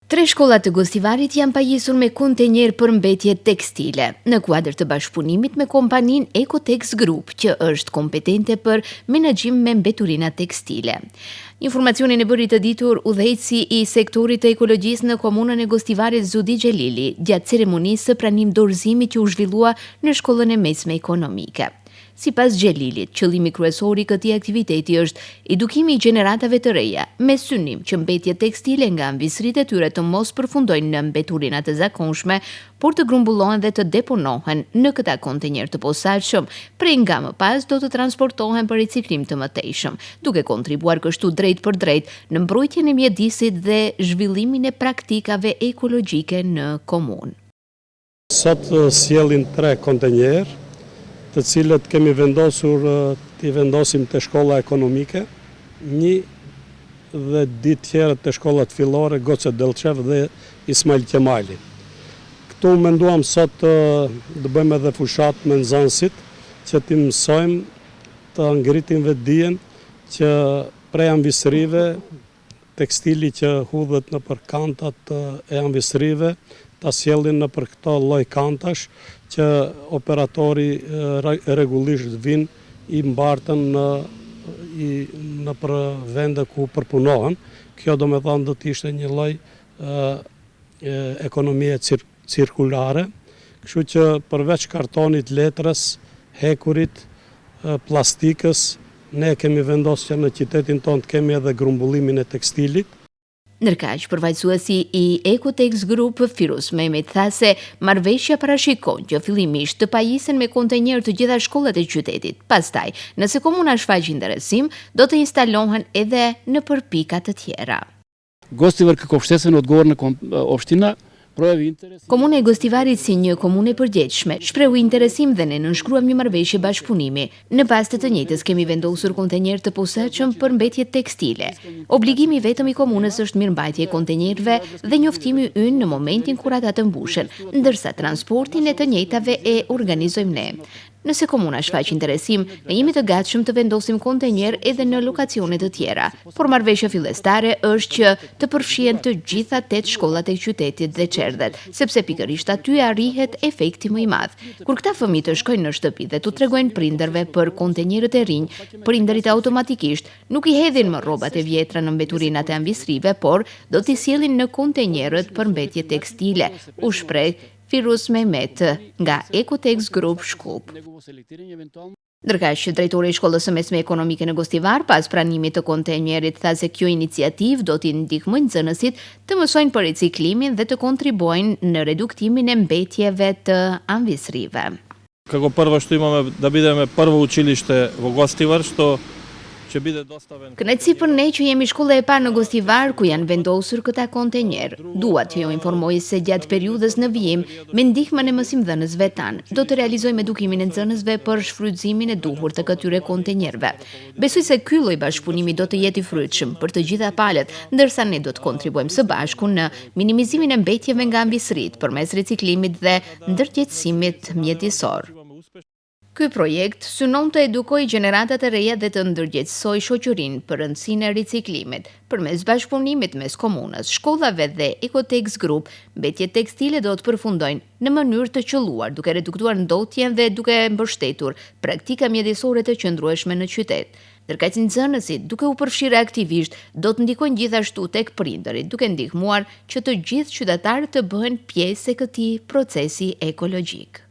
Tre shkolla të Gostivarit janë pajisur me kontenjerë për mbetje tekstile, në kuadër të bashkëpunimit me kompaninë Ecotex Group, që është kompetente për menaxhim me mbeturina tekstile. Informacionin e bëri të ditur udhëheqësi i sektorit të ekologjisë në komunën e Gostivarit Zudi Xhelili, gjatë ceremonisë së pranim-dorëzimit që u zhvillua në shkollën e mesme ekonomike. Sipas Xhelilit, qëllimi kryesor i këtij aktiviteti është edukimi i gjeneratave të reja, me synim që mbetjet tekstile nga amvisëritë e tyre të mos përfundojnë në mbeturina të zakonshme, por të grumbullohen dhe të deponohen në këta kontenjerë të posaçëm, prej nga më pas do të transportohen për riciklim të mëtejshëm, duke kontribuar kështu drejtpërdrejt në mbrojtjen e mjedisit dhe zhvillimin e praktikave ekologjike në komunë. Sot sjellin tre kontenjerë, të cilët kemi vendosur t'i vendosim te shkolla ekonomike, një dhe dy tjerët te shkollat fillore Goce Dellçev dhe Ismail Qemali. Këtu menduam sot të bëjmë edhe fushatë me nxënësit që t'i mësojmë të ngritim vetëdijen që prej amvisërive Tekstili që hudhet nëpër kantat e amvisërive, ta sjellin nëpër këto lloj kantash që operatori rregullisht vin i mbartën në i nëpër vende ku përpunohen. Kjo domethënë do të ishte një lloj ekonomie cirkulare, kështu që përveç kartonit, letrës, hekurit, plastikës, ne kemi vendosur që në qytetin tonë të kemi edhe grumbullimin e tekstilit. Ndërkaq, përfaqësuesi i Ecotex Group, Firuz Mehmet tha se marrëveshja parashikon që fillimisht të pajisen me kontenjerë të gjitha shkollat e qytetit. Pastaj, nëse komuna shfaq interesim, do të instalohen edhe nëpër pika të tjera. Gostivar како општествено одговорна општина пројави интерес. Komuna e Gostivarit si një komunë e përgjegjshme, shprehu interesim dhe ne nënshkruam një marrëveshje bashkëpunimi. Në bazë të të njëjtës kemi vendosur kontenjerë të posaçëm për mbetjet tekstile. Obligimi i vetëm i komunës është mirëmbajtja e kontenjerëve dhe njoftimi ynë në momentin kur ata të mbushen, ndërsa transportin e të njëjtave e organizojmë ne. Nëse komuna shfaq interesim, ne jemi të gatshëm të vendosim kontenjerë edhe në lokacione të tjera. Por marrëveshja fillestare është që të përfshihen të gjitha tetë shkollat e qytetit dhe çerdhet, sepse pikërisht aty arrihet efekti më i madh. Kur këta fëmijë të shkojnë në shtëpi dhe t'u tregojnë prindërve për kontenjerët e rinj, prindërit automatikisht nuk i hedhin më rrobat e vjetra në mbeturinat e amvisërive, por do t'i sjellin në kontenjerët për mbetje tekstile, u shpreh Firuz Mehmet nga Ecotex Group Shkup. Ndërkaq, drejtori i Shkollës së Mesme Ekonomike në Gostivar, pas pranimit të kontenjerit tha se kjo iniciativë do t'i ndihmojë nxënësit të mësojnë për riciklimin dhe të kontribuojnë në reduktimin e mbetjeve të amvisërive. Како прво што имаме да бидеме прво училиште во Гостивар што ќе биде доставен Kënaqësi për ne që jemi shkolla e parë në Gostivar ku janë vendosur këta kontenjerë. Dua t'ju informoj se gjatë periudhës në vijim, me ndihmën e mësimdhënësve tanë, do të realizojmë edukimin e nxënësve për shfrytëzimin e duhur të këtyre kontenjerëve. Besoj se ky lloj bashkëpunimi do të jetë i frytshëm për të gjitha palët, ndërsa ne do të kontribuojmë së bashku në minimizimin e mbetjeve nga amvisëritë përmes riciklimit dhe ndërgjegjësimit mjedisor. Ky projekt synon të edukojë gjeneratat e reja dhe të ndërgjegjësojë shoqërinë për rëndësinë e riciklimit. Përmes bashkëpunimit mes komunës, shkollave dhe Ecotex Group, mbetjet tekstile do të përfundojnë në mënyrë të qëlluar, duke reduktuar ndotjen dhe duke mbështetur praktika mjedisore të qëndrueshme në qytet. Ndërkaq nxënësit, duke u përfshirë aktivisht, do të ndikojnë gjithashtu tek prindërit, duke ndihmuar që të gjithë qytetarët të bëhen pjesë e këtij procesi ekologjik.